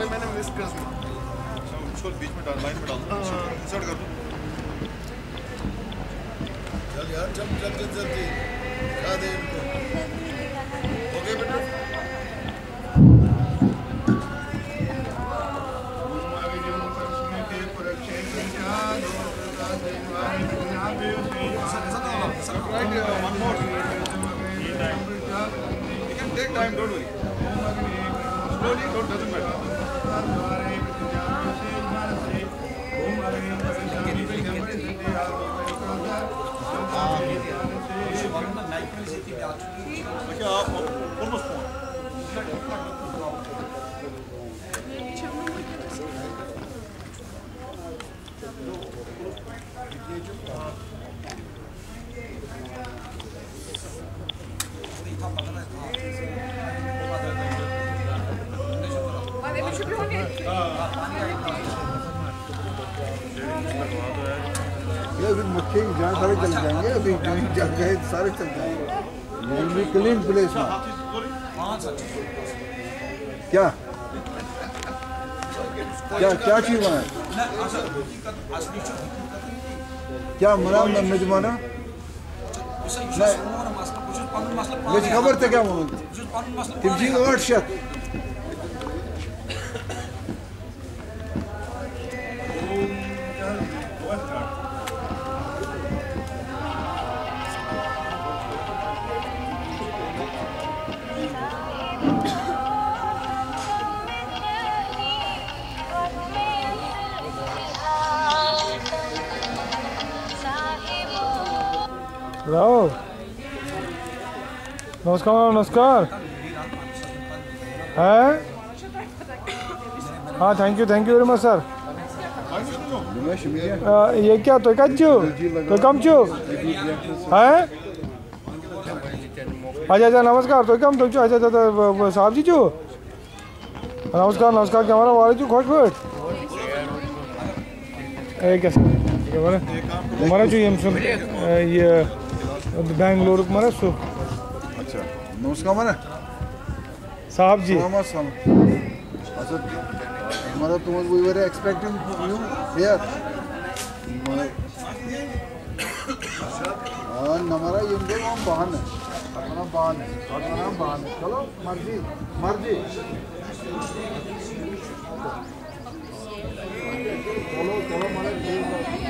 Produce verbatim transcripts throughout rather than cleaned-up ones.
मैंने मिस कर दिया। अच्छा, उसको बीच में डाल, लाइन में डाल दो। हाँ। इंसर्ट कर दो। चल यार, चल, जल्दी, जल्दी। दिखा दे इनको। हो गए बेटा? Right, uh, one more. You can take time, don't worry. Slowly, don't, doesn't matter. Okay, आप, आप, almost phone. ये अभी मक्के की जान सारे चले जाएंगे, अभी जो ही जल गए सारे चल जाएंगे। It will be clean place now. क्या क्या क्या चीज वहाँ है? کیٛاہ منا مےٚ مےٚ تہِ وَنان؟ مےٚ چھِ خبر ژےٚ کیٛاہ ووٚنُتھ؟ تِم چھِ ٲٹھ شیٚتھ۔ Hello. नमस्कार, नमस्कार। हैं? हाँ, thank you, thank you very much, sir. ये क्या, تُہۍ کَتہِ چھِو؟ تُہۍ کَم چھِو؟ ہیں؟ اچھا، اچھا، نمسکار، تُہۍ کَم، تُہۍ چھِو؟ اچھا، اچھا، اچھا، صاحب جی چھِو؟ نمسکار، نمسکار، کیٛاہ وَنان، وارٕ چھِو خۄش پٲٹھۍ؟ اے، کیٛاہ سا، کیٛاہ وَنان؟ مَران چھُ ییٚمۍ سُنٛد، اے، یہِ بٮ۪نٛگلورُک مَران سُہ۔ اچھا، نمسکار مَران؟ صاحب جی۔ السلام، السلام۔ اچھا، مطلب، تُہُنٛد، we were expecting you here. مگر آ، نہ مَران ییٚمہِ دۄہ یِوان بہانہٕ۔ اَتھ وَنان بہانہٕ، اَتھ وَنان بہانہٕ۔ چلو، مرضی، مرضی۔ چلو، چلو، مگر ٹھیٖک حظ۔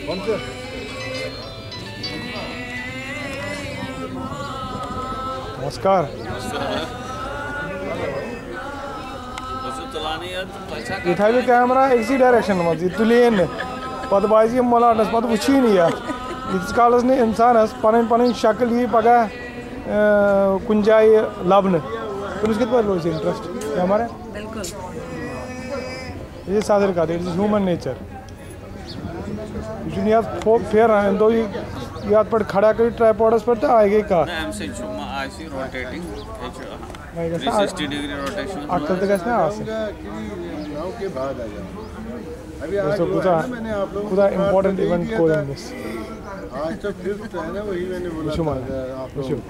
कौन से? नमस्कार। یہِ تھاوِ camera أکسٕے direction منٛز، یہِ تُلہِ یہِ نہٕ۔ پتہٕ باسہِ یہِ مۄلاٹنس، پتہٕ وٕچھی نہٕ یہِ۔ ییٖتِس کالس نہٕ اِنسانس پنٕنۍ پنٕنۍ شکل یی پگاہ، اۭں، کُنہِ جایہِ لبنہٕ، تٔمِس کِتھ پٲٹھۍ روزِ interest؟ کیٛاہ مارا؟ بِلکُل۔ یہِ چھِ سادٕر کتھ، it is human nature۔ یہِ چھُنہٕ یتھ پھو-، پھیران، أمۍ دوٚپ یہِ یتھ پٮ۪ٹھ کھڑا کٔرِتھ tripodس پٮ۪ٹھ تہٕ آیہِ گٔے کتھ۔ نہ، اَمہِ سۭتۍ چھُ، ما آسہِ rotating، یہِ چھُ وۄنۍ گژھِ نا three sixty degree rotation۔ عقل تہِ گژھِ نا آسٕنۍ۔ ابھی آج دوستو، ہوا ہے کوٗتاہ، نا، میں نے آپ لوگوں کو کوٗتاہ important event کوٚر أمۍ۔ آج تو fifth ہے نا، وہی میں نے بولا وٕچھِو تھا وۄنۍ، آپ لوگوں وٕچھِو۔ کو۔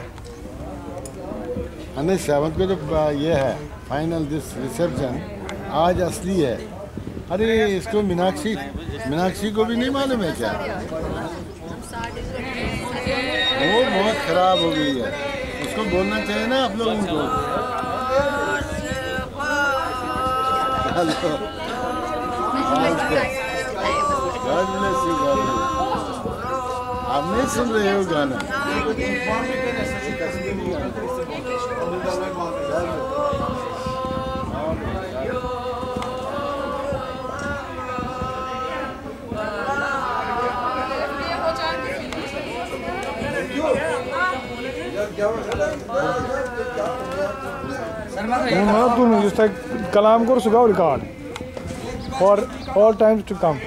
ہمیں سیونتھ پہ تو ب-، یہ ہے، final this reception آج اصلی ہے۔ ارے، اس کو میناکشی، میناکشی کو بھی نہیں معلوم ہے کیا؟ وہ بہت خراب ہو گئی ہے، اس کو بولنا چاہیے نا آپ لوگوں کو۔ Hello. God bless you, God bless you. آپ نہیں سن رہے ہو گانا؟ ووٚن حظ تُہُنٛد، یُس تۄہہِ کلام کوٚر، سُہ گوٚو record for all times to come.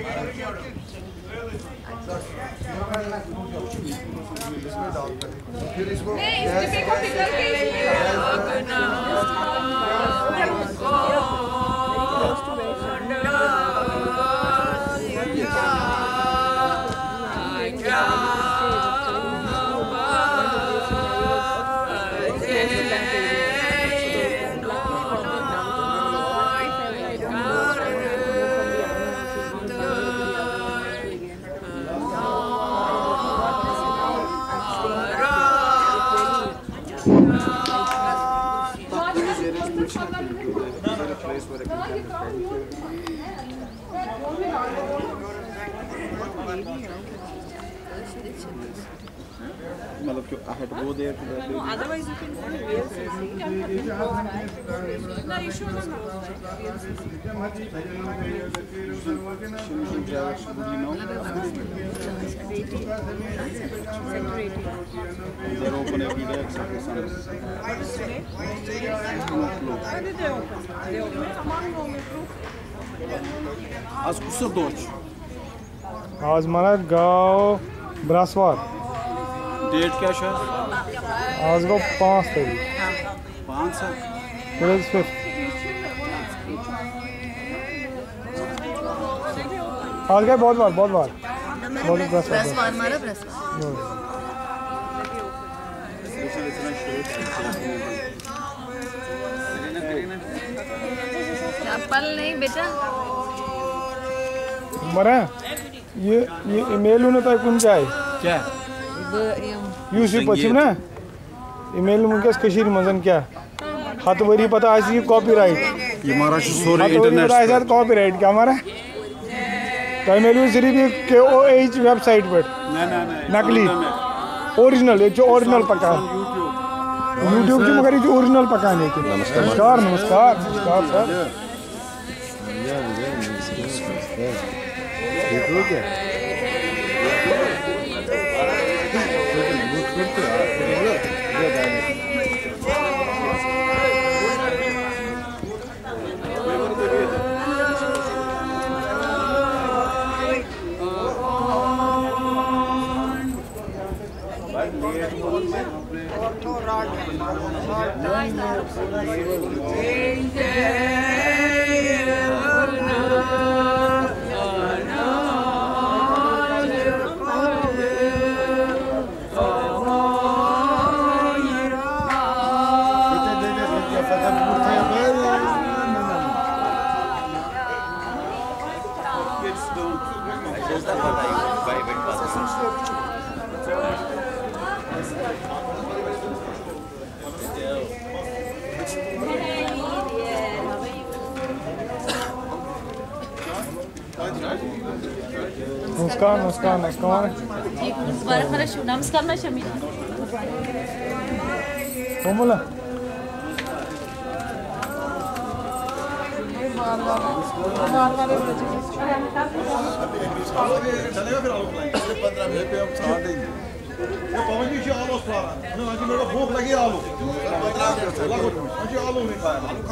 مطلب کہ I had to go there to that. No, otherwise you can go to V L C C. No, you should not. V L C C. They're open every day except for Sunday. They open. They open. Among normal group. آز کُس دۄہ چھُ؟ آز مَنان گاو برٛسوار۔ Date کیٛاہ چھُ آز؟ آز گوٚو پانٛژھ تٲریٖخ۔ پانٛژھ ہا؟ Today is fifth۔ آز گٔے بۄدوار، بۄدوار۔ بۄدوار، برٛسوار۔ برٛسوار، مَرا برٛسوار۔ چپل نہیں بیٹا۔ مَرا، یہِ، یہِ ای میلوٕ نہٕ تۄہہِ کُنہِ جایہِ؟ کیٛاہ؟ بہٕ یِم۔ یوٗسف پٔژھِم نا؟ ای میلوٕ وٕنکیٚس کٔشیٖرِ منٛز کیٛاہ؟ ہَتہٕ ؤری پَتہٕ آسہِ یہِ کاپی رایٹ۔ یہِ مَرا چھُ سورُے ہَتہٕ ؤری پَتہٕ آسہِ اِنٹرنیشنل۔ اَتھ کاپی رایٹ کیٛاہ مَرا؟ تۄہہِ میلیو صرف یہِ کے او ایچ ویب سایٹ پٮ۪ٹھ۔ نہ، نہ، نہ، نقلی۔ سُہ نہ مےٚ۔ اوریجنل، ییٚتہِ چھُ اوریجنل پکان۔ YouTube۔ YouTube چھُ، مگر ییٚتہِ چھُ اوریجنل پکان ییٚتہِ۔ نمسکار۔ نمسکار، نمسکار، نمسکار سر۔ नमस्कार, नमस्कार, नमस्कार। ठीक, नमस्कार, नमस्कार, शमी। कोमल। ये पवन जी, ये आलू फाड़ा। ना, आज मेरा भूख लगी आलू। लगा कुछ, आज आलू नहीं खाया।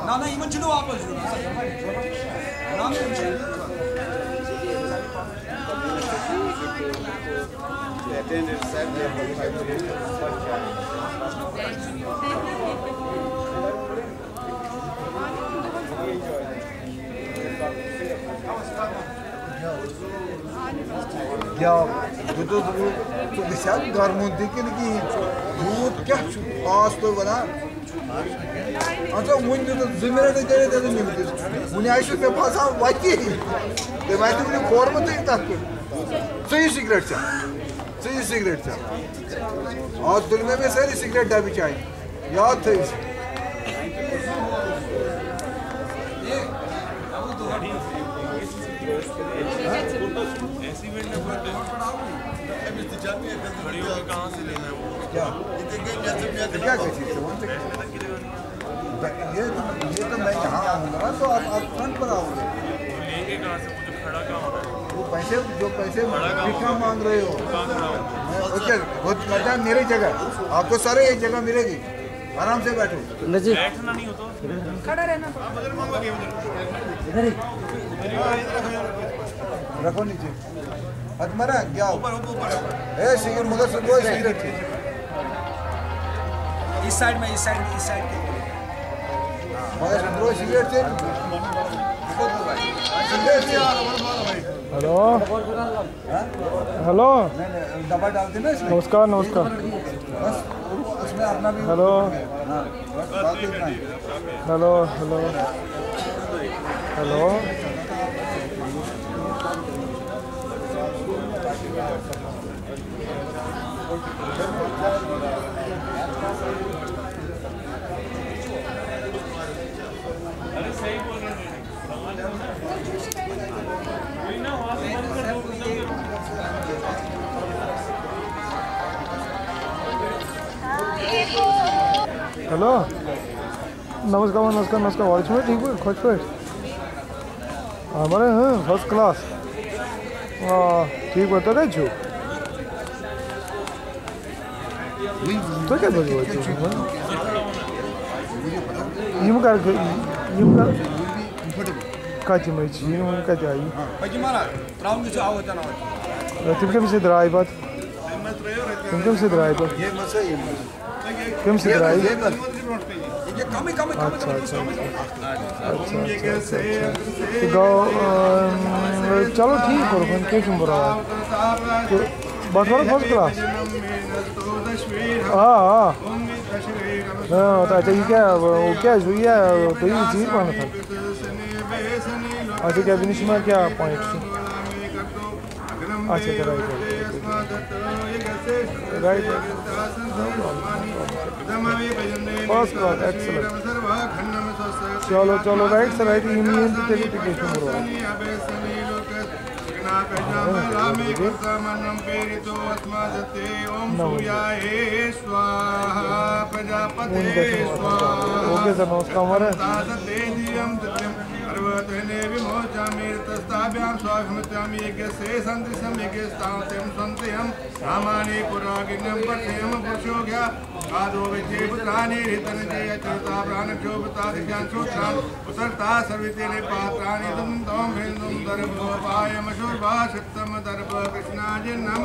نہ، نہ، یِمن چھُنہٕ واپس یُن۔ نہ، نہ، یِم چھِ گیٛاو۔ دیُتُس بہٕ، ژٕ گژھِ ہا گرمُن تہِ کِنہٕ کِہیٖنۍ؟ یوٗت کیٛاہ چھُ آز تُہۍ وَنان؟ اَہَن سا، وُنہِ دیُتُس زٕ مِنَٹ تیٚلہِ تیٚلہِ نِمتِس۔ وُنہِ آسہِ مےٚ باسان وَتی۔ تٔمۍ آسہِ وُنہِ کھولمُتٕے تَتھ پٮ۪ٹھ۔ ژٕ یہِ سِگریٹ چےٚ۔ ژٕ یہِ سِگریٹ چےٚ۔ آز تُلۍ مےٚ مےٚ سٲری سِگریٹ ڈَبہٕ چانہِ۔ یاد تھٲیِو۔ کیٛاہ؟ ژےٚ کیٛاہ گژھی؟ ژےٚ وَن ژےٚ کیٛاہ؟ بہٕ، یہ تو، یہ تو میں یہاں آؤں گا نا، تو آپ، آپ فرنٹ پر آؤ گے۔ وہ پیسے، جو پیسے بھکھا مانگ رہے ہو، میں، اوکے، وہ کرتا ہے میری جگہ، آپ کو سارے ایک جگہ ملے گی، آرام سے بیٹھو۔ نجی۔ بیٹھنا نہیں ہو تو۔ کھڑا رہنا پڑتا ہے۔ ادھر ہی۔ رکھو نیچے۔ اتھ مہ رنگ، گیاو۔ اوپر، اوپر، اوپر۔ اے، سگریٹ، مگر سُہ گوٚو سگریٹ چیٚتھ۔ इस साइड में, इस साइड में, इस साइड के। मगर ब्रो सिगरेट से हेलो। हेलो। नहीं, नहीं, दवा डालते ना इसमें। नमस्कार, नमस्कार। बस उसमें अपना भी हेलो। हाँ, बस बात इतना ही। Hello, hello. हेलो। हेलो। नमस्कार, नमस्कार, नमस्कार। और सुनो, ठीक हो? खुश हो? हमारे, हाँ, फर्स्ट क्लास। آ، ٹھیٖک پٲٹھۍ، تُہۍ کَتہِ چھِو؟ تُہۍ کَتہِ پٮ۪ٹھ وٲتِو؟ یِم کَر گٔے؟ یِم کَر؟ کَتہِ یِم ٲسۍ؟ یِم کَتہِ آیہِ؟ پٔکِو مہراز، ترٛاوُن گژھِ آوُر تہِ ناوُر۔ تِم کٔمِس سۭتۍ درٛاے پَتہٕ؟ تِم کٔمِس سۭتۍ درٛاے پَتہٕ؟ یہ مسا یہ کٔمِس سۭتۍ درٛاے؟ یہِ کَمٕے کَمٕے کَمٕے اچھا، اچھا، اچھا۔ اچھا، اچھا، اچھا، اچھا۔ تہٕ گوٚو، اۭں، چلو ٹھیٖک کوٚرُکھ وۄنۍ، کینٛہہ چھُنہٕ پَرواے۔ تہٕ بَتہٕ وَتہٕ فٔسٹ کلاس؟ آ، آ۔ آ، تہٕ اچھا، یہِ کیٛاہ، ہُہ کیٛازِ، ہُہ یہِ، تُہۍ یِیِو ژیٖرۍ پَہمَتھ۔ اچھا، کیٛاہ، تٔمِس چھُ مےٚ کیٛاہ پویِنٛٹ چھُ؟ اچھا، اچھا، right, right, right. Right, right. No problem, no problem. First class, excellent. چلو، چلو، رایٹ سر، رایٹ، یِم یِن تہٕ تیٚلہِ تہِ کینٛہہ چھُنہٕ پَرواے۔ اوکے سر، نمسکار۔ सर्वतने विमोचामि तस्ताभ्यां स्वाभिमतामि यज्ञस्य सन्दृशं यज्ञस्तां तें सन्तयं नामानि पुरागिनं पथेम पुरुषोग्या आदो विचे पुत्राणि रितनते अचरता प्राणक्षोभता दिशां सूत्रान् उतरता सर्वितेने पात्राणि दुन्दं हिन्दुं दर्भोपायमशोर्वा शक्तं दर्भ कृष्णाजिन्नं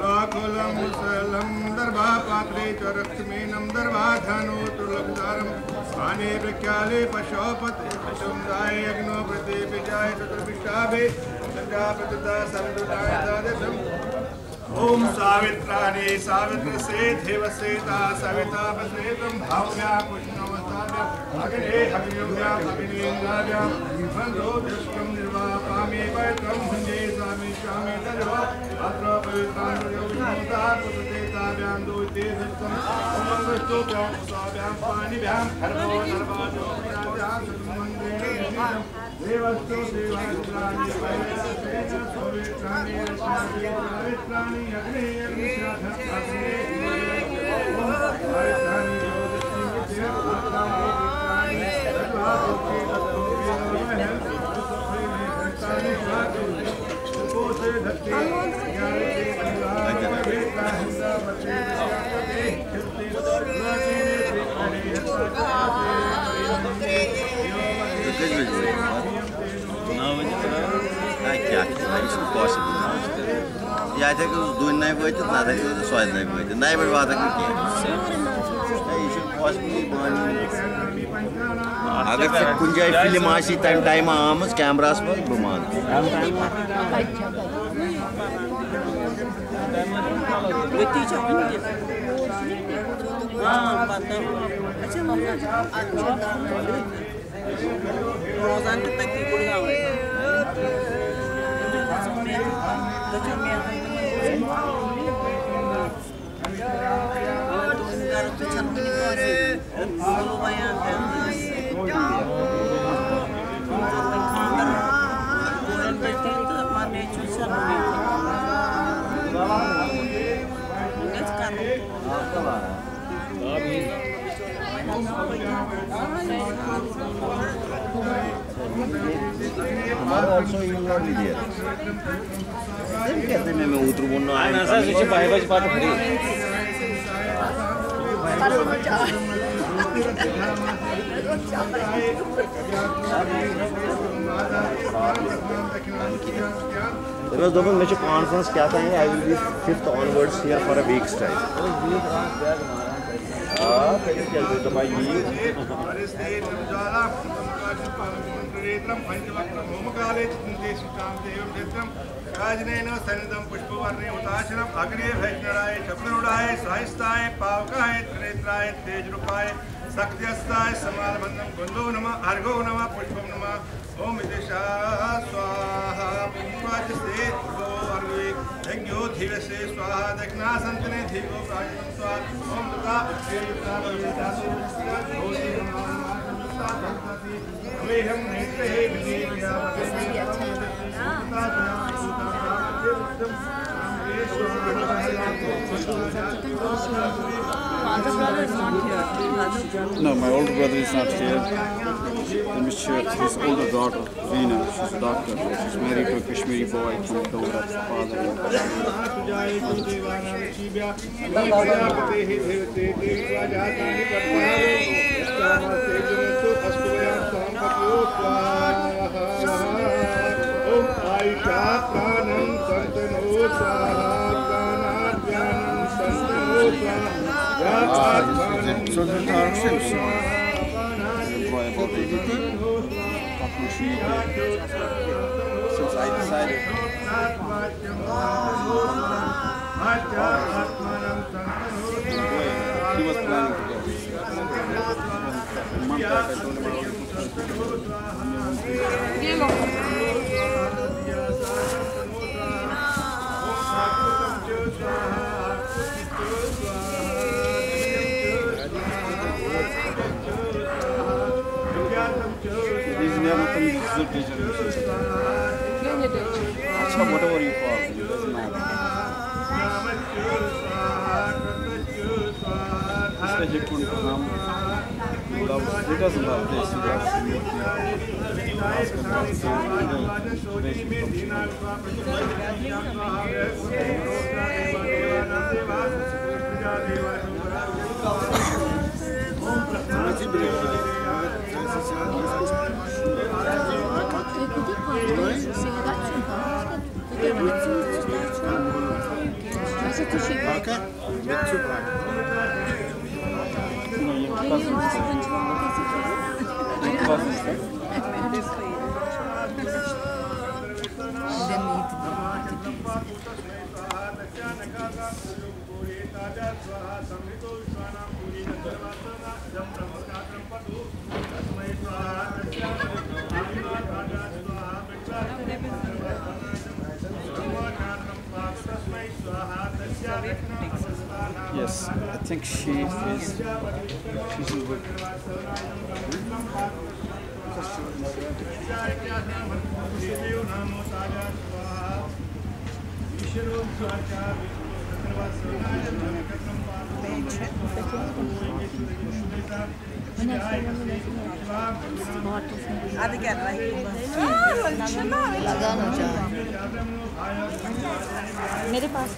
लोकुलं मुसलं दर्भापात्रे च रक्तमीनं दर्भाधनोतुलकदारं पाने प्रख्याले पशोपति समुदाये अग्नो प्रदीपे जाये चतुर्भिक्षाभि प्रजापतिता सन्दुताय सादृशं ॐ सावित्राणि सावित्रसे देवसेता सविता प्रसेतं भाव्या पुष्णवस्ताभ्यः अग्ने अग्निव्याम् अग्नेन्द्राभ्यां बन्धो दुष्टं निर्वापामि पवित्रं भुञ्जे सामि स्वामि तजो अत्र पवित्रां तजो विष्णुता पुत्रते ताभ्यां दूते दुष्टं ॐ विष्णुभ्यां स्वाभ्यां पाणिभ्यां खर्वो नर्वाजो विराजां सुमन्त्रेण देवस्तु देवासुराणि पवित्राणि पवित्राणि पवित्राणि अग्ने अग्निशाखा अग्ने पवित्राणि ज्योतिषि विद्या पवित्राणि सर्वाभूते तत्त्वोपि नमः। सुपोषे धत्ते ज्ञाने पवित्राणि تُہۍ کٔژِ بجہِ وٲتِو پتہٕ؟ نو بجے۔ نہ، کیٛاہ چھُ؟ نہ، یہِ چھُنہٕ پاسِبٕل۔ نہ، یہِ چھُ کٔرِتھ۔ یا ہیٚکو أسۍ دُہہِ نَیہِ وٲتِتھ، نتہٕ ہیٚکو أسۍ سۄے نَیہِ وٲتِتھ۔ نَیہِ بجہِ واتکھ نہٕ کینٛہہ۔ نہ، یہِ چھُنہٕ پاسِبٕل، یہِ بنہِ نہٕ۔ اگر ژےٚ کُنہِ جایہِ فِلم آسی تَمہِ ٹایمہٕ آمٕژ کیمراہَس منٛز، بہٕ مانہٕ۔ روزان تہِ تٔتی گُڑگاوَے۔ دٔچھُن مےٚ، دٔچھُن مےٚ۔ تُہُنٛد گَرٕ تہِ چھَنہٕ وٕنہِ کٲنٛسہِ۔ سُہ بیان کَرنَس۔ وۄنۍ خانٛدر کوٗرَن پٮ۪ٹھ تہِ تہٕ مگر مےٚ چھُ شرمٕے۔ وۄنۍ گژھِ کَرُن۔ ہمارا آلسو یہِ لٲگۍ یہِ۔ تٔمۍ کیٛاہ تٔمۍ مےٚ اوترٕ ووٚن نہٕ اَمہِ اہن حظ، سُہ چھُ بَہہِ بَجہِ پَتہٕ free۔ تٔمۍ اوس دوٚپمُت، مےٚ چھُ conference کیٛاہ تام، I will be fifth onwards here for a week's time۔ हरिस्ते निर्ज्वालां पञ्चवक्त्रहोमकाले चिन्ते शिष्टान्ते एवं क्षेत्रं राजनेन सन्निधं पुष्पवर्णे हुताशनम् अग्रे भैष्णराय शब्दरूढाय साहिस्ताय पावकाय त्रिनेत्राय तेजरूपाय शक्त्यस्ताय समालभन्दं कुन्दो नमः अर्घो नमः पुष्पं नमः। ॐ विदिशा स्वाहा पुष्पाचस्ते भो अर्घे यज्ञो धीवसे स्वाहा दक्षिणासन्तने धीवो प्राजनं स्वाहा। ॐ तथा उच्चेयुक्ता भवेदासो भवति। No, my older brother is not here. Let me check. His older daughter, Veena, she's a doctor. She's married to a Kashmiri boy from Dover, father. ॐ आयुषा प्राणं सन्तनो स्वाहा प्राणाद्यानं सन्तनो स्वाहा या आत्मानं सन्तनो स्वाहा Since I decided, he was planning to go. A month back, I told him I was going to go. He's never coming to Zurdi generation. Acha, whatever you call him, it doesn't matter. Especially Kuntaram. He loves, he doesn't love this, he loves the milk. Ask him about the food. Yes, I think she is. She's in work. मेरे पास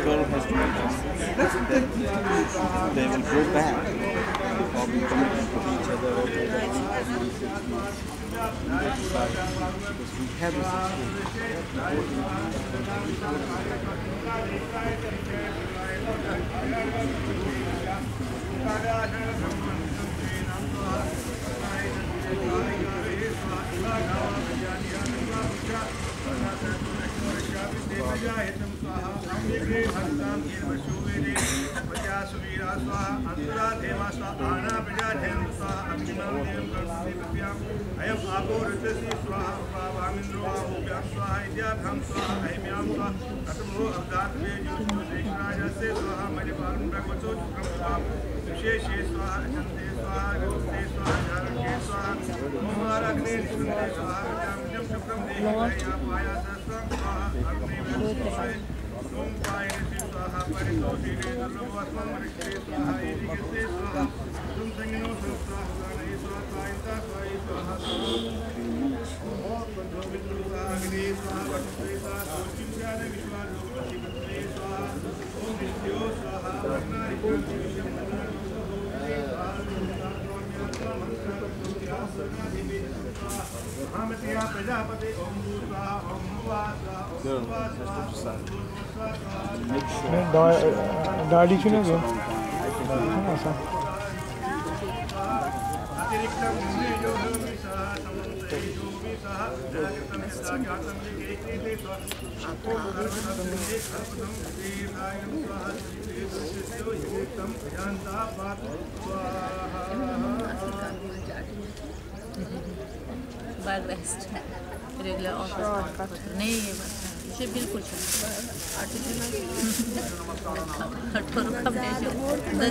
Girl has to make this. They will go back. Probably commitment to each other. Because we have this experience. अयम आपो ऋतसी स्वाहा पावामिंद्रो आहुभ्याम स्वाहा इत्याभ्याम स्वाहा अहिम्याम स्वाहा कतमो अवदात वेजो ज्योतिषराजस्य स्वाहा मणिपालं ब्रह्मचो चक्रम स्वाहा विशेषे स्वाहा अचंते स्वाहा विमुक्ते स्वाहा चारण्ये स्वाहा ओमाराग्ने निष्पन्ने स्वाहा विद्याम विद्यम शुक्रम देहि पायासस्वाम स्वाहा अग्ने विद्युत स्वाहा परितो धीरे दुर्लभो अस्मम ऋषि स्वाहा ईरिगते स्वाहा तुम संगिनो स्वाहा स्वाहा स्वाहा स्वाहा ڈا-، ڈاڈی چھُنہٕ حظ یِم؟ چھُنہٕ آسان۔ بڑ ریسٹ ریگولر آفس خٲطرٕ۔ نہیں، یہ بات ہے۔ یہ بالکل چھُنہٕ۔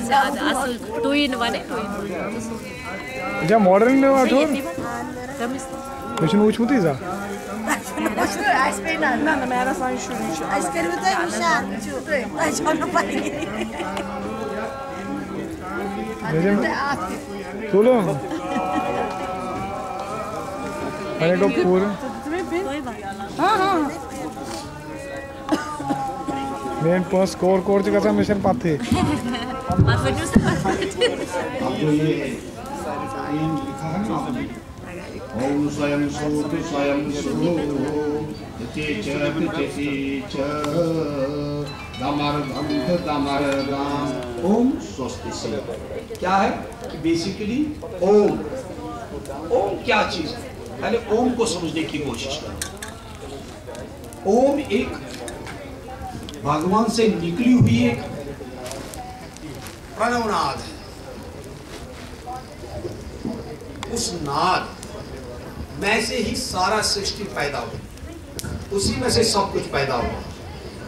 زیادٕ اصل۔ ٹوین ونے، ٹوین۔ اچھا، ماڈرن میں واٹھ ہو؟ کٔمِس؟ مےٚ چھُنہٕ وٕچھمُتٕے زانٛہہ۔ اَسہِ پیٚیہِ نہ۔ نہ، نہ، مےٚ آسان شُرۍ چھِ۔ اَسہِ کٔرِو تُہۍ ہُشار، چھِو تُہۍ، تۄہہِ چھو نہٕ پَیی۔ مےٚ چھَنہٕ، تُلِو۔ وۄنۍ گوٚو پوٗرٕ۔ ہاں، ہاں۔ میٲنۍ پونٛسہٕ کور کور چھِ گژھان، مےٚ چھَنہٕ پَتہٕے۔ پَتہٕ ؤنِو سا۔ اب جو یہ ایم لکھا ہے نا آپ نے، اوم سویم سوت سویم سو، تچے چ تچتی چ، دمر دم تھ دمر دم، اوم سوستی سی۔ کیا ہے کہ بیسیکلی اوم، اوم کیا چیز ہے؟ پہلے اوم کو سمجھنے کی کوشش کرو۔ اوم ایک بھگوان سے نکلی ہوئی ایک پرانو ناد ہے۔ اس ناد میں سے ہی سارا سرشٹی پیدا ہوئی، اسی میں سے سب کچھ پیدا ہوا۔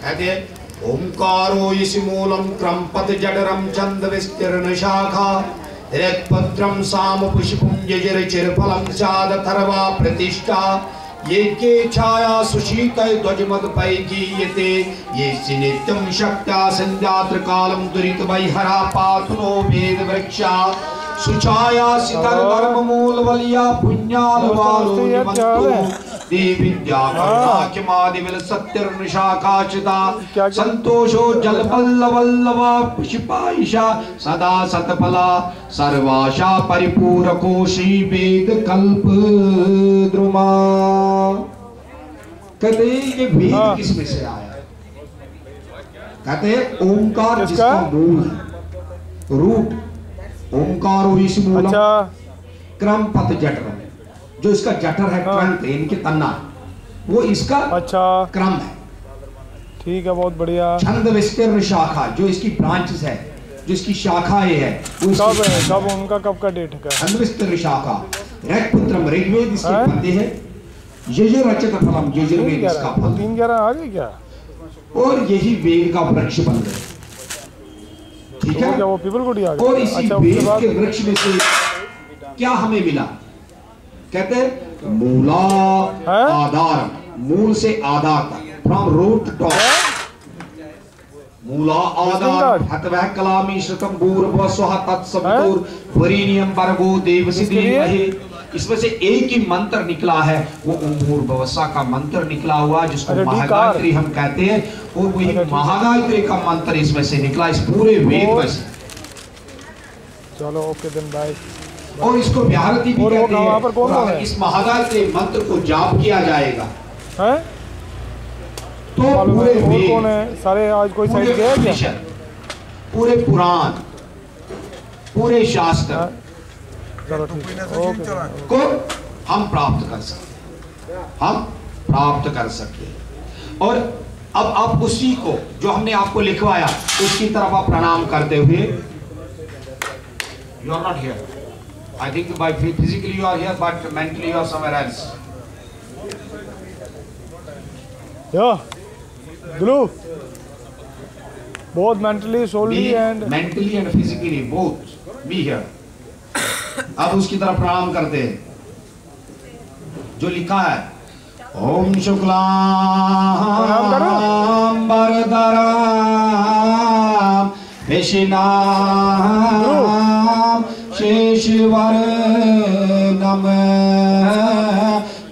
کہتے ہیں، اومکارو اسی مولم کرم پت جڈرم چند وسترن شاخا، رک پترم سام پشپم ججر چر پھلم چاد تھروا پرتشٹا، یہ کے چھایا سشیت دج مد پی گیتے، یہ سی نتم شکتا سندھا ترکالم دریت ویہرا پاتھنو وید ورکشا، سچایا ستر ورم مول ولیا پنیال والو نمنتو، دی ودیا کرنا کمادی ول ستر نشا کاچتا، سنتوشو جل بل ولوا پشپایشا، سدا ست پھلا، سرواشا پریپورکو شری وید کلپ دروما۔ کہتے ہیں، یہ وید ہاں۔ کس میں سے آیا؟ کہتے ہیں، اومکار کس جس کا؟ کا مول ہے، روٹ، اومکارو اسی مولم اچھا۔ کرم پت جٹرم، جو اس کا جٹر ہے، ہاں۔ ٹرنک، یعنی کہ تنا، وہ اس کا اچھا۔ کرم ہے۔ ٹھیک ہے، بہت بڑھیا۔ چھند وسترن شاخا، جو اس کی برانچز ہے، جو اس کی شاخائیں ہے، وہ اس کب کی ہے؟ کب، ان کا کب کا ڈیٹ ہے؟ چھند وسترن شاخا، رگ پترم، رگ وید اس کے ہاں؟ پتے ہیں، یجر رچت پھلم، یجر تین وید اس کا گیارہ، پھل ہے۔ تین گیارہ آ گئی کیا؟ اور یہی وید کا ورکش بن گئے۔ ٹھیک تو وہ ہے؟ کیا وہ پیپل کو دیا گیا؟ اور اسی اچھا، اس کے وید بعد کے ورکش میں سے کیا ہمیں ملا؟ کہتے ہیں، مولا ہاں؟ آدار، مول سے آدار تک، فرام روٹ ٹو ٹاپ۔ مولا آدار، ہتوہ کلامی شتم بور بسوہ تت سبتور ورینیم برگو دیوسی کس کے لیے؟ دیمہی۔ اس میں سے ایک ہی منتر نکلا ہے، وہ اوم بھور بوسا کا منتر نکلا ہوا، جس کو اچھا، ڈی کار۔ مہاگایتری ہم کہتے ہیں، اور وہی اچھا، ٹھیک ہے۔ مہاگایتری کا منتر اس میں سے نکلا، اس پورے وید اور میں سے۔ چلو، اوکے، دن بھائی۔ اور اس کو ویارتی بھی اور وہ کہتے کہاں ہیں۔ پر کون اور کون اگر ہے؟ اس مہاگایتری منتر کو جاپ کیا جائے گا، ہیں؟ تو معلوم پورے ہے، اور وید، کون ہے؟ سارے آج کوئی پورے سائڈ گئے کیا؟ اپنیشد، پورے پران، پورے شاستر ہاں؟ چلو، ٹھیک ہے۔ اوکے۔ کو ہم پراپت کر سکتے ہیں، ہم پراپت کر سکتے ہیں۔ اور اب آپ اسی کو، جو ہم نے آپ کو لکھوایا، اس کی طرف آپ پرنام کرتے ہوئے، you are not here. I think by phy-, physically you are here, but mentally you are somewhere else. یا، بلو، بہت mentally, solely be and mentally and physically both, be here. اب اس کی طرف پرنام کرتے ہیں۔ جو لکھا ہے، اوم شکلام پرنام کرو۔ بردرام وشنام شیشور نم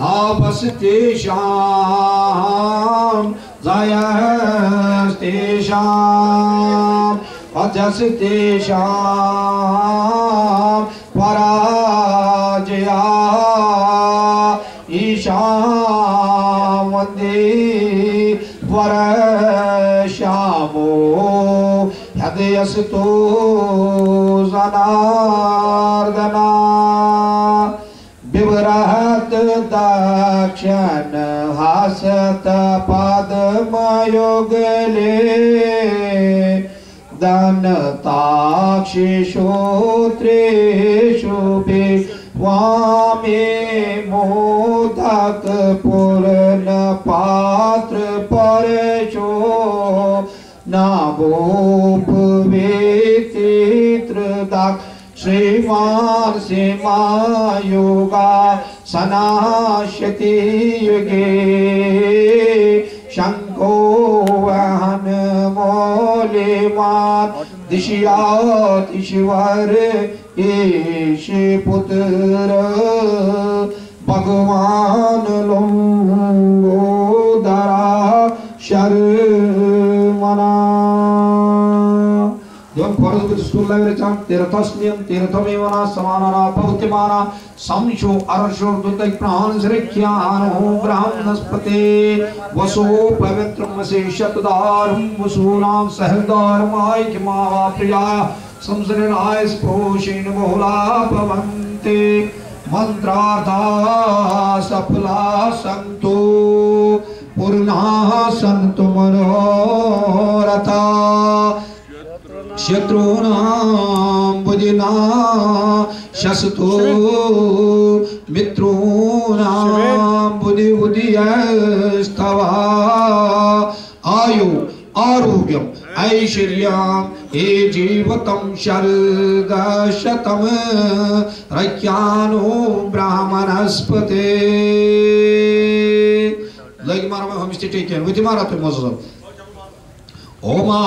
लाभस्तेषां जयस्तेषां पजस तेषां पराजया ईशां वन्दे वरश्यामो हृदयस्थो जनार्दना। बिभ्रहत दक्षिण हस्त पद्म युगले दन्ताक्षिषु त्रिषु विश्वामे मोदक पूर्ण पात्र परशो नाभूप वेति त्रिदक्ष श्रीमान् सीमायोगासनाशति युगे शङ्खो वहन मौलिमान् दिशयातिशिवर ईश पुत्र भगवान लम्बोदरा शर्मणा। Devan Khorasbut school library chan tirthasmin tirthamivanasamanan pavtimanam samsho arshor dutai pran srikyano brahmaspate vaso pavitram se shatdaram vasunam sahdaram aikmava priya samsrinaya sposhena bahula bhavanti mantrartha sapla santu purna santu manoratha shatrunam buddhina shastu mitrunam buddhi buddhiyastava ayu arogyam aishwaryam ejivatam sharda shatam rakyano brahmanaspate. Lagi mara ma hamisti teken viti mara tu mozzo. Oma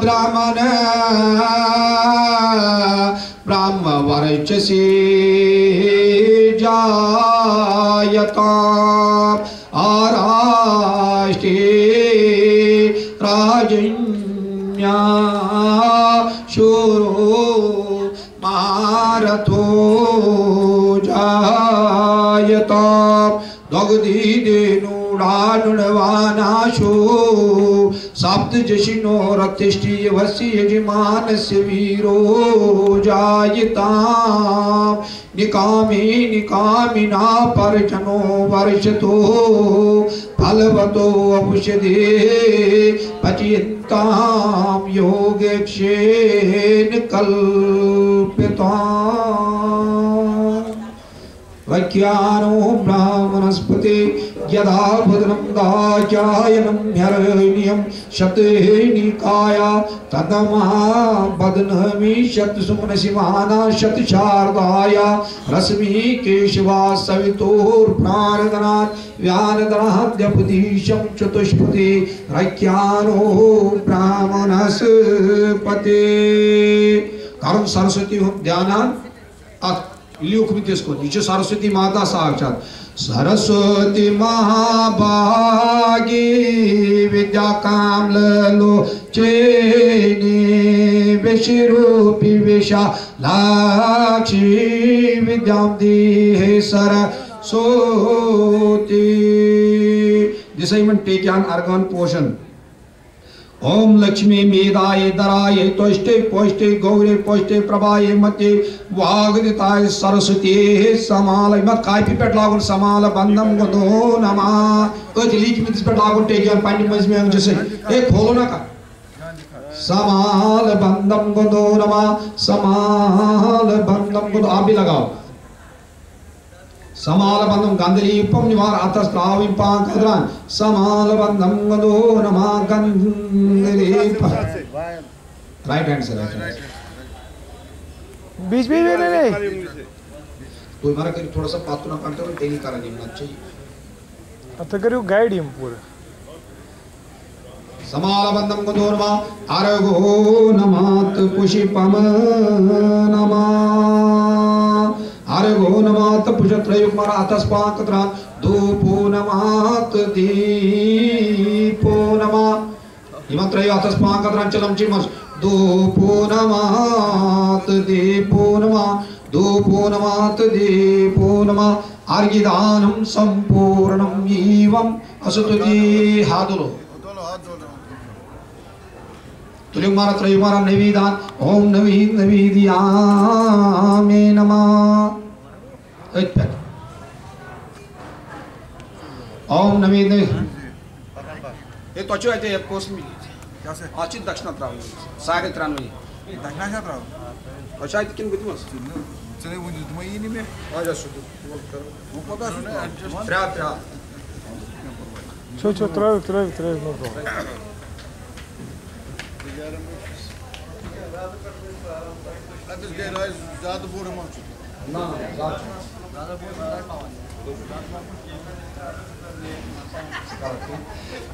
brahmana brahma varchasi jayata araste rajanya shuro maratho jayata dogdi denu danunavana sho sapta jashino ratishti vasi yajimanasya viro jayatam nikami nikamina parjano varshato phalvato avushade pachiyantam yogakshen kalpitam. Rakyano brahmanaspati yada bhadanam dachayanam hyaraniyam shathe nikaya tadama badanami shat sumanasi mana shat shardaya rasmi keshava savitur pranadana vyanadana dyapadisham chatuspati rakyano brahmanaspati. Karun Saraswati hund dhyanan at Liukmit isko, yeh chh Saraswati Mata sakshat. Saraswati महाभागी विद्या कमल लोचनी विश्वरूपी विशालाक्षी विद्याम देहि Saraswati. This I want take an argan portion. ओम लक्ष्मी मेधाये धराये त्वष्टे पोष्टे गौरे पोष्टे प्रभाये मते वागदिताय सरस्वती समाल। मत copy पेट लागुन समाल बंदम गुदो नमा। अति leak मित पेट लागुन टेकियन पानी मज में अंग जैसे। ए खोलो ना का। समाल बंदम गुदो नमा। समाल बंदम गुदो। आप भी लगाओ। समालबंधम गंधलीपम निवार अतस्त्राविम पांकद्रान। समालबंधम गंधो नमा गंधलीप। Right hand से, right hand से। बीच बीच में नहीं, नहीं। तो हमारा करीब थोड़ा सा पातुना कंट्रोल तेरी कारण नहीं होना चाहिए। अब तो करियो गाइड ही हम पूरा। समालबंधम गंधो नमा अर्घो नमात पुष्पम नमा। अर्घो नमात पुष्प त्रयुक मारा अतस्पाक त्रा। धूपो नमात दीपो नमा। इमं त्रयो अतस्पाक त्रा चलम चिमस। धूपो नमात दीपो नमा। धूपो नमात दीपो नमा। अर्घिदानम संपूर्णम एवं असतुति हादुलो। तुलिंग मारा त्रय मारा नैवेदान। ओम नवीन नवीदियामे नमः। अत पे। ओम नवीन। ये तो अच्छो है, ये कोस में। क्या से? अच्छी दक्षिणा त्रावणी। सारे त्रावणी। दक्षिणा क्या त्रावणी? अच्छा, ये किन बुद्धि मस? चले, वो जो तुम्हें ये नहीं में। आ जा, शुद्ध। ترٛےٚ، ترٛےٚ۔ چھو، چھو، ترٛٲوِو، ترٛٲوِو، ترٛٲوِو، no problem۔ اَتٮ۪س گٔے رایِس زیادٕ بوٚڑ اٮ۪ماوُنٛٹ چھُ۔ نہ، نہ، زیادٕ چھُنہٕ۔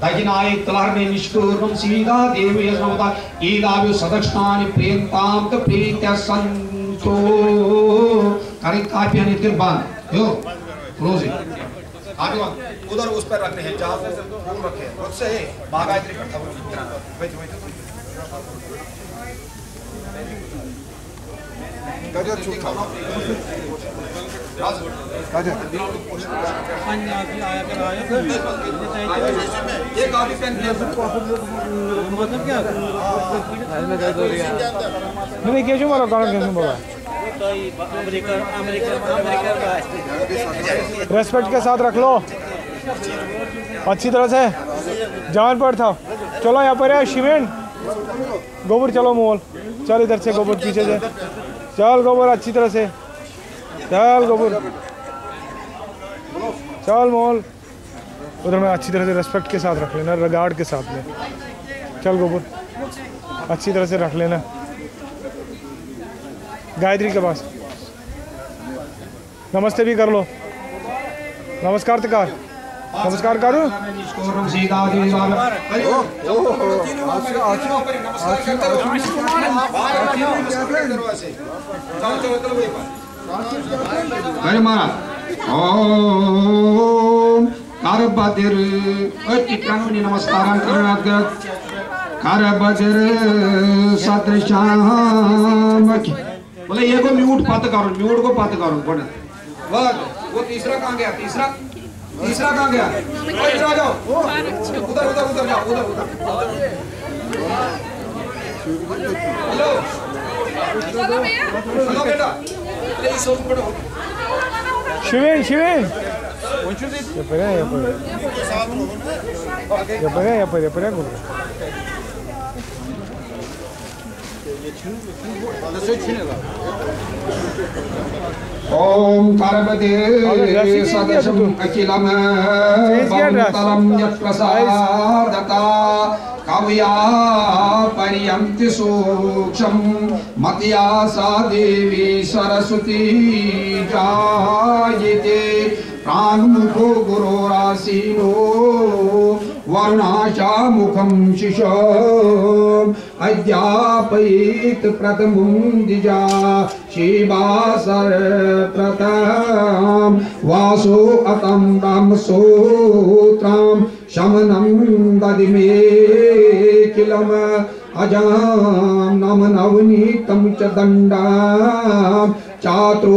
دَگِنۍ آیہِ تُلہرنہِ نِشکوٗرمُم سیٖدا دیوی یَس ممتا ایٖداویو سدکشنانی پرٛیَنتام تہٕ پرٛیٖتیہ سنتو۔ کَرٕنۍ کاپی ہن یِتھ کٔنۍ بنٛد۔ ہیوٚر۔ Close it۔ آپ لوگ ادھر اس پر رکھنے ہیں، جہاں وہ پھول رکھے ہیں، اس سے باگائتری پر تھا۔ کجا چھُ تھاوُن؟ کجا؟ یہ کافی پین۔ مطلب کیا؟ نہیں، کیا چھُ مطلب، کانٛہہ کیٛاہ چھُ مطلب؟ ریسپیکٹ کے ساتھ رکھ لو، اچھی طرح سے جان پر تھاو۔ چلو یپٲرۍ آو شیٖوین۔ گوٚبُر چلو مول، چل ادھر سے گوٚبُر، پیچھے سے۔ چل گوٚبُر اچھی طرح سے، چل گوٚبُر، چل مول۔ ادھر میں اچھی طرح سے ریسپیکٹ کے ساتھ رکھ لینا، ریگارڈ کے ساتھ میں۔ چل گوٚبُر، اچھی طرح سے رکھ لینا۔ گایتری کے پاس۔ نمستے بھی کر لو۔ نمسکار تو کر۔ نمسکار کرو۔ کرِ مہاراج۔ اوم کر بدر۔ أتھۍ تہِ کرنہٕ وُنہِ نمسکارن کرنہٕ اَتھ گٔژھ۔ کر بدر سدرشام۔ بولے، یہ گوٚو میوٗٹ پتہٕ کرُن، میوٗٹ گوٚو پتہٕ کرُن گۄڈٕ۔ واہ، وہ تیسرا کہاں گیا؟ تیسرا، تیسرا کہاں گیا؟ ادھر آ جاؤ۔ ادھر، ادھر، ادھر جاؤ، ادھر، ادھر۔ ہیلو۔ ہیلو بیٹا۔ ارے، یہ سب پڑھو۔ شیٖوین، شیٖوین۔ یپٲرۍ ہا، یپٲرۍ۔ یپٲرۍ ہا، یپٲرۍ، یپٲرۍ ہا گوٚبُر۔ ॐ करपदे सदसम् अखिलं पवनतलं यत्प्रसादतः कवया पर्यन्ति सूक्ष्मं मतया सा देवी सरस्वती जायते। प्राङ्मुखो गुरोरासीनो वरुणा च मुखं शिशोम् अध्यापयेत् प्रथमं द्विजा। शिवा सर्वप्रथम वासो अतं ब्रह्मसूत्रं शमनं ददि मे किलम। अजां नम नवनीतं च दण्डं चात्रोपकल्पये।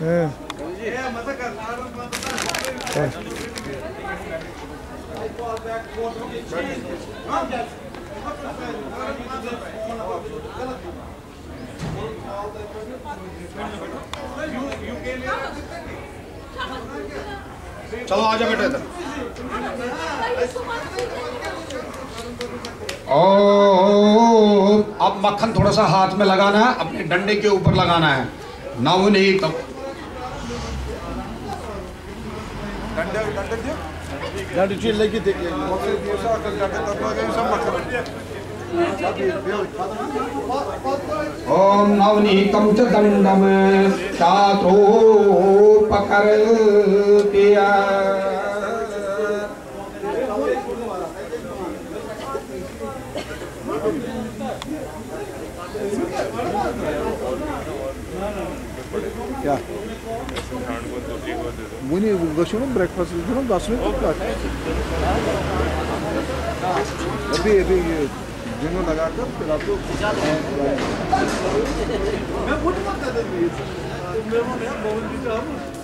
हैं। चलो, आ जाओ बेटा इधर। और अब मक्खन थोड़ा सा हाथ में लगाना है, अपने डंडे के ऊपर लगाना है। नवनीत। डंडे, डंडे दियो। डंडे चीज लगी थी। ॐ नवनीतं च दण्डं चात्रोपकल्पय। کیٛاہ؟ وُنہِ گٔژھِو نہٕ breakfast، گٔژھِو نہٕ گژھُن تہٕ کَتھ۔ ابھی، ابھی یہ دِنو لگا کر، پھر آپ کو میں وُنہِ ما کَتٮ۪ن بِہِتھ؟ مےٚ ووٚن ہے، بہٕ وَنہٕ تہِ ژےٚ۔